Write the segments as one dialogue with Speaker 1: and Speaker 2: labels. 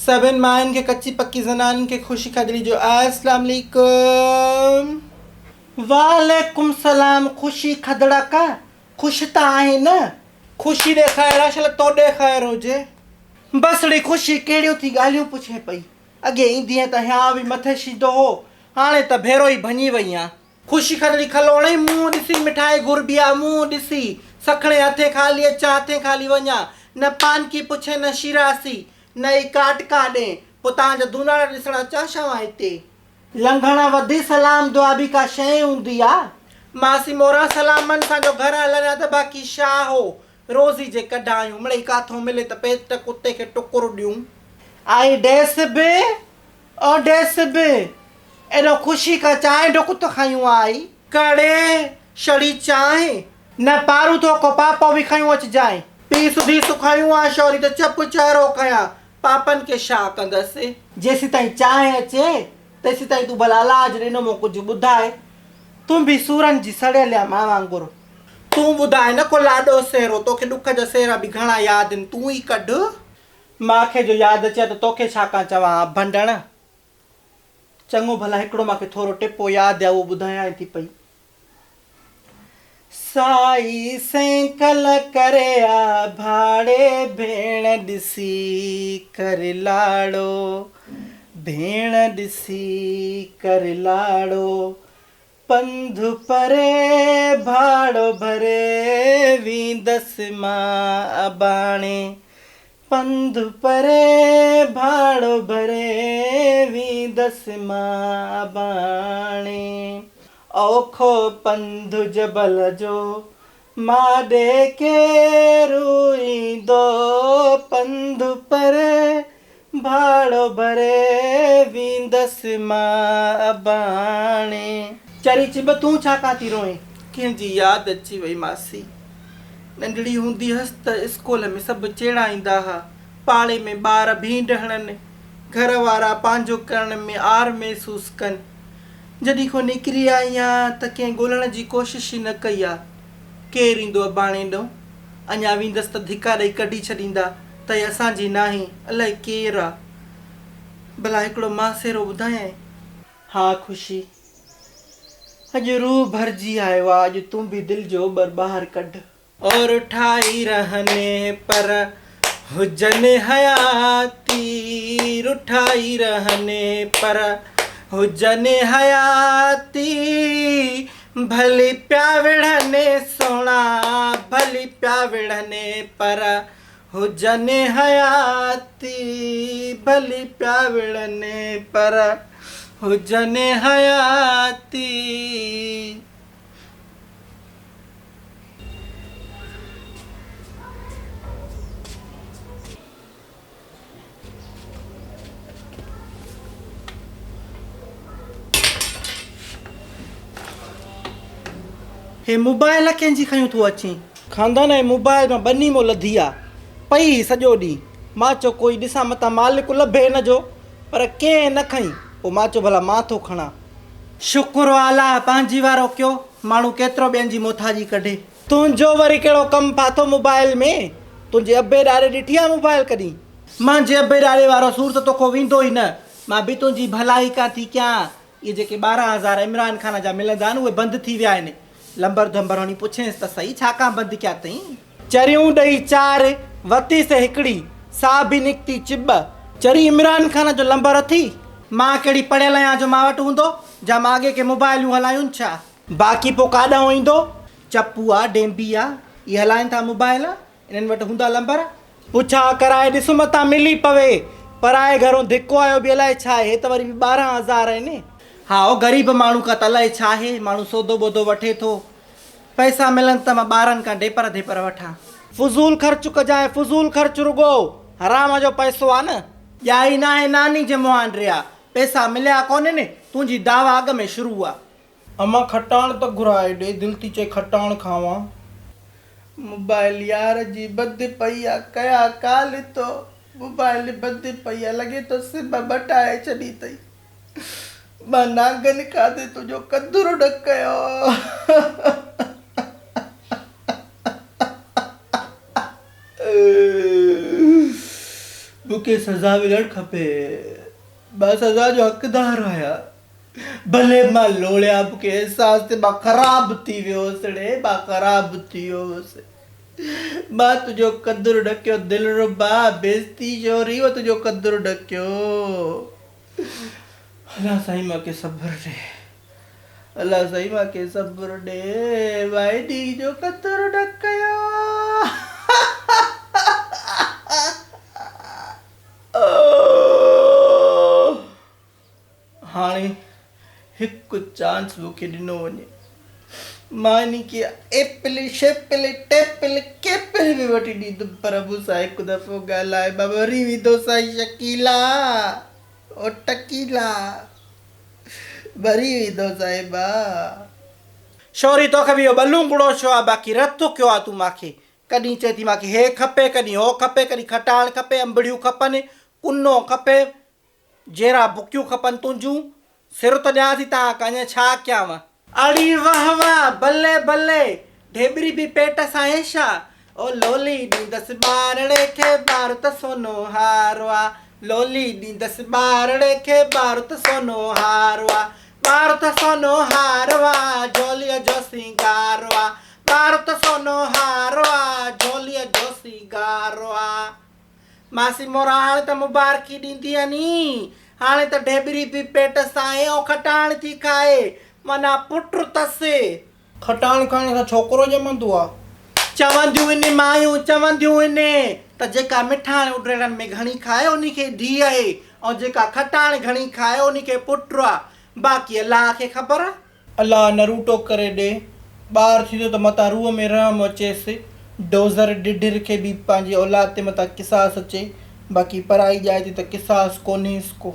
Speaker 1: سڀن ماين کي ڪچي پڪي زنانن کي خوشي کدڙي جو اسلام عليڪم. وعليڪم سلام خوشي کدڙڪ خوش ته آهين نه. خوشي ڏي خير آ شل توڏي خير هجي. بس ڙي خوشي ڪهڙيون ٿي ڳالهيون پڇين پئي. اڳي ايندينء ته هيانء به مٿي شيدو هو هاڻي ته ڀيرو ئي ڀڃي وئي آن. خوشي کدڙي کلوڻي منهن ڏسي مٺائي گهربي آ منهن ڏسي سکڻي هٿين خالي اچان هٿين خالي وڃان نه پانڪي پڇين نه شيراسي نه ئي ڪاٽ ڪا ڏين پوء توهان جا دوناڙا ڏسڻ اچان ڇا مان هتي. لنگهڻ وڌي سلام دعا به ڪا شيء هوندي آ. ماسي موران سلامن سان جو گهر هلن ها ته باقي شاهه هو روزي جي ڪڍ آهيون مڙئي ڪاٿو ملي ته پيٽ ڪتي کي ٽڪر ڏيون. آئي ڊيس به او ڊيس به ايڏو خوشي کان چانهه ڍڪ ته کنيون آئي. ڪڙي شڙي چانهه نه پاروٿو ڪو پاپو به کنيون اچجانء. پيس ڌيس کنيون آ شوري ته چپ چهرو ڪيان پاپن کي شا ڪندس. جيسيتائين چانهه اچي تيسيتائين تون ڀلا علاج ڏنو مون ڪجهه ٻڌاء. تون به سورن جي سڙيل آ مان وانگر. تون ٻڌاء نه ڪو لاڏو سهرو توکي ڏک جا سهرا به گهڻا ياد آهن تون ئي ڪڍ. مان کي جو ياد اچي ها ته توکي ڇا ڪان چوان ها ڀنڊڻ. چڱو ڀلا هڪڙو مان کي ٿورو ٽپو ياد آ اهو ٻڌايانء ٿي پئي. سائي سينکل ڪري آ ڀاڙي ڀيڻ ڏسي ڪر لاڙو ڀيڻ ڏسي ڪر لاڙو پنڌ پري ڀاڙو ڀري ويندس مان اباڻي پنڌ پري ڀاڙو ڀري ويندس مان اباڻي اوکو پنڌ جبل جو ماڏي ڪير ايندو پنڌ پري ڀاڙو ڀري ويندس مان اباڻي. چري چٻ تون ڇا ڪان ٿي روئين؟ ڪنهن جي ياد اچي وئي ماسي. ننڍڙي هوندي هيس ته اسڪول ۾ سڀ چيڙائيندا ها. پاڙي ۾ ٻار ڀينڊ هڻن. گهر وارا پنهنجو ڪرڻ ۾ عار محسوس ڪن. جڏهن کان نڪري آئي آهيان ته ڪنهن ڳولڻ جي ڪوشش ئي نه ڪئي آ. ڪير ايندو اباڻي ڏانهن؟ اڃا ويندس ته ڌڪا ڏئي ڪڍي ڇڏيندا ته هي اسان جي ناهي، الائي ڪير آ. ڀلا هڪڙو ماسيرو ٻڌايانء؟ ها خوشي، اڄ روح ڀرجي آيو آ، اڄ تون به دل جو اوٻر ٻاهر ڪڍ. اور ٺاهي رهن پر هجن حياتي رٺائي رهن پر هجن حياتي ڀلي پيا وڙهن سهڻا ڀلي پيا وڙهن پر هجن حياتي ڀلي پيا وڙهن پر هجن حياتي. هي موبائل ڪنهن جي کنيون ٿو اچين؟ خاندان هي موبائل مان ٻني مون لڌي آ پئي هي سڄو ڏينهن. مان چيو ڪوئي ڏسان متان مالڪ لڀي هن جو پر ڪنهن نه کنئي پوء مان چيو ڀلا مان ٿو کڻان. شڪر آ الله پنهنجي وارو ڪيو، ماڻهو ڪيترو ٻين جي محتاجي ڪڍي. تنهنجو وري ڪهڙو ڪم ڦاٿو موبائل ۾، تنهنجي ابي ڏاڏي ڏٺي آ موبائل ڪڏهين؟ مانجي ابي ڏاڏي وارو سور ته توکو ويندو ئي نه، مان به تنهنجي ڀلائي ڪان ٿي ڪيان، اهي جيڪي 12 هزار عمران خان جا ملندا آهن اهي بند ٿي ويا آهن، لمبر ڌمبر هڻي پڇينس ته سهي ڇا ڪان بند ڪيا اٿئي؟ چريون ڏئي چار، وتي سي هڪڙي، سا به نڪتي چٻ. چري عمران خان جو لمبر اٿي؟ مان ڪهڙي پڙهيل آهيان جو مان وٽ هوندو، جا مان اڳي ڪي موبائليون هلايون ڇا؟ باقي پوء ڪاڏانهن ايندو؟ چپو آ، ڊيمبي آ، اهي هلائين ٿا موبائل، انهن وٽ هوندا لمبر. پڇا ڪرائي ڏس متان ملي پوي. پرائي گهرون ڌڪو آيو به الائي ڇا آهي، هي ته وري به 12 هزار آهن. هائو غريب ماڻهو کان ته الائي ڇا آهي، ماڻهو سودو ٻودو وٺي ٿو. پئسا ملن ته مان ٻارن کان ڊيپر ڌيپر وٺان. فضول خرچ ڪجانء فضول خرچ رڳو حرام جو پئسو آ نه. ڄائي ناهي ناني جي مهانڊري آ. پئسا مليا ڪونهن تنهنجي دعويٰ اڳ ۾ شروع آ. امان کٽاڻ ته گهرائي ڏي دل ٿي چئي کٽاڻ کاوان. موبائل يار جي بند پئي آ ڪيا ڪال تو موبائل بند پئي آ لڳي ٿو سم مٽائي ڇڏي اٿئي. مان نانگن کاڌي تنهنجو قدر نه ڪيو. مون کي سزا ملڻ کپي. مان سزا جو حقدار آهيان. ڀلي مان لوڙيان مون کي احساس ٿئي مان خراب ٿي ويو هوس ڙي مان خراب ٿي ويو هوس. مان تنهنجو قدر نه ڪيو دلربا بيعزتي شوري مان تنهنجو قدر نه ڪيو. الله سائين مان کي صبر ڏي. الله سائين مان کي صبر ڏي. مان ايڏي جو قدر نه ڪيو. هاڻي هڪ چانس مون کي ڏنو وڃي. مان انهي کي ايپل، شيپل، ٽيپل، ڪيپل به وٺي ڏيندم پر مون سان هڪ دفعو ڳالهائي مان مري ويندوسانء شڪيلا او ٽڪيلا مري ويندوسانء مان. شوري توکي به اهو ٻلونگڙو ڇو آ باقي رت ڪيو آ تون مانکي ڪڏهن چئي ٿي مانکي هي کپي ڪڏهن هو کپي ڪڏهن کٽاڻ کپي انبڙيون کپن ڪنو کپي جيرا بڪيون کپن تنهنجون، سر ته ڏيان ٿي تان کان اڃا ڇا ڪيانء. اڙي واه واه، بلي بلي، ڍيٻري به پيٽ سان آهي ڇا؟ او لولي ڏيندس ٻارڙي کي ٻار ته سونو هار آ، لولي ڏيندس ٻارڙي کي ٻار ته سونو هار آ، ٻار ته سونو هار آ، جهوليء جو سينگار آ، ٻار ته سونو هار آ، جهوليء جو سينگار آ. ماسي مورا هاڻي ته مبارڪي ڏيندينء ني، هاڻي ته ڍيٻري به پيٽ سان آهي ۽ کٽاڻ ٿي کائي، معنيٰ پٽ تس. کٽاڻ کائڻ سان ڇوڪرو ڄمندو آ. چونديون ان مايون، چونديون ان ته جيڪا مٺاڻ اڊريڙن ۾ گهڻي کائي انهي کي ڌيء آهي ۽ جيڪا کٽاڻ گهڻي کائي انهي کي پٽ آ. باقي الله کي خبر. الله نروٽو ڪري ڏي. ٻار ٿيندو ته متان روح ۾ رحم اچيس. ڊوزر ڍڍر کي به پنهنجي اولاد تي متان قصاص اچي. باقي پرائي ڄائي تي ته قصاص ڪونهيس ڪو.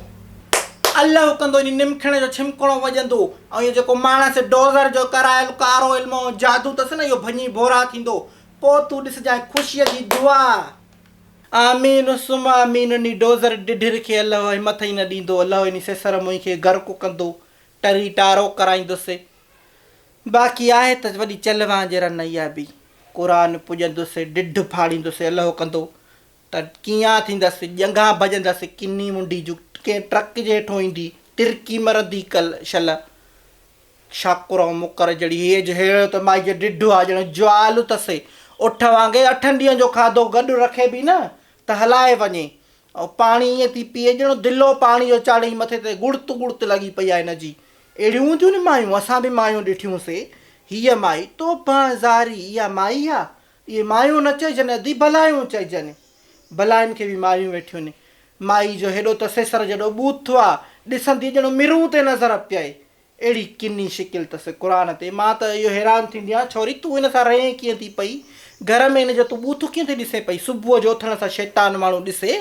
Speaker 1: الله ڪندو انهي نمکڻ جو ڇمڪڻو وڄندو ۽ اهو جيڪو ماڻس ڊوزر جو ڪرايل ڪارو علم ۽ جادو اٿس نه اهو ڀڃي ڀورا ٿيندو. پوء تون ڏسجانء خوشيء جي دعا. آمين ثم آمين انهي ڊوزر ڍڍر کي الله همٿ ئي نه ڏيندو. الله انهي سيسر موئي کي غرق ڪندو. ٽري ٽارو ڪرائيندس. باقي آهي ته وڏي چلوان جي رن اها به. قرآن پڄندس، ڊڍ ڦاڙيندس، الهو ڪندو ته ڪيئان ٿيندس، ڄنگهان ڀڄندس، ڪني منڍي جون ڪنهن ٽرڪ جي هيٺون ايندي، ترڪي مرندي ڪل شل. شاڪر ۽ مڪر جهڙي هيء جو ههڙو ته مائي جو ڊڍ آ ڄڻ جوال اٿس. اٺ وانگي اٺن ڏينهن جو کاڌو گڏ رکي به نه ته هلائي وڃي. ۽ پاڻي ائين ٿي پيئي ڄڻ دلو پاڻي جو چاڙهي مٿي تي ڳڙت ڳڙت لڳي پئي آهي هن جي. اهڙيون هونديون ني مايون، اسان به مايون ڏٺيون سي. هيء مائي، توبهه زاري، اها مائي آ؟ اهي مايون نه چئجن ادي، بلايون چئجن. بلاين کي به مايون ويٺيون. مائي جو هيڏو ته سيسر جيڏو ٻوٿ آ، ڏسندي ڄڻ مرون تي نظر پيئي. اهڙي ڪني شڪل تس قرآن تي. مان ته اهو حيران ٿيندي آهيان ڇوري تون هن سان رهين ڪيئن ٿي پئي؟ گهر ۾ هن جو تون ٻوٿ ڪيئن ٿي ڏسين پئي؟ صبح جو اٿڻ سان شيطان ماڻهو ڏسي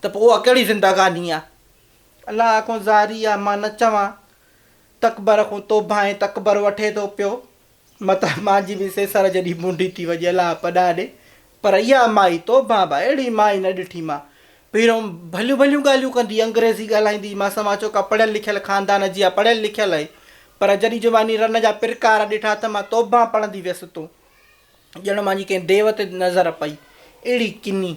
Speaker 1: ته پوء اها ڪهڙي زندگاني آ؟ الله کان زاري آ مان نه چوان تڪبر کان توبهه ۽ تڪبر وٺي ٿو پيو. متان مانجي به سيسر جيڏي منڍي ٿي وڄي الله پناهه ڏي. پر اها مائي توبهه با اهڙي مائي نه ڏٺي مان. پهريون ڀليون ڀليون ڳالهيون ڪندي انگريزي ڳالهائيندي مان سمجهان ٿو ڪا پڙهيل لکيل خاندان جي آ پڙهيل لکيل اهي پر جڏهن جو مان انهي رن جا پرڪار ڏٺا ته مان توبهه پڙهندي ويس تون ڄڻ مانجي ڪنهن ديو تي نظر پئي اهڙي ڪني.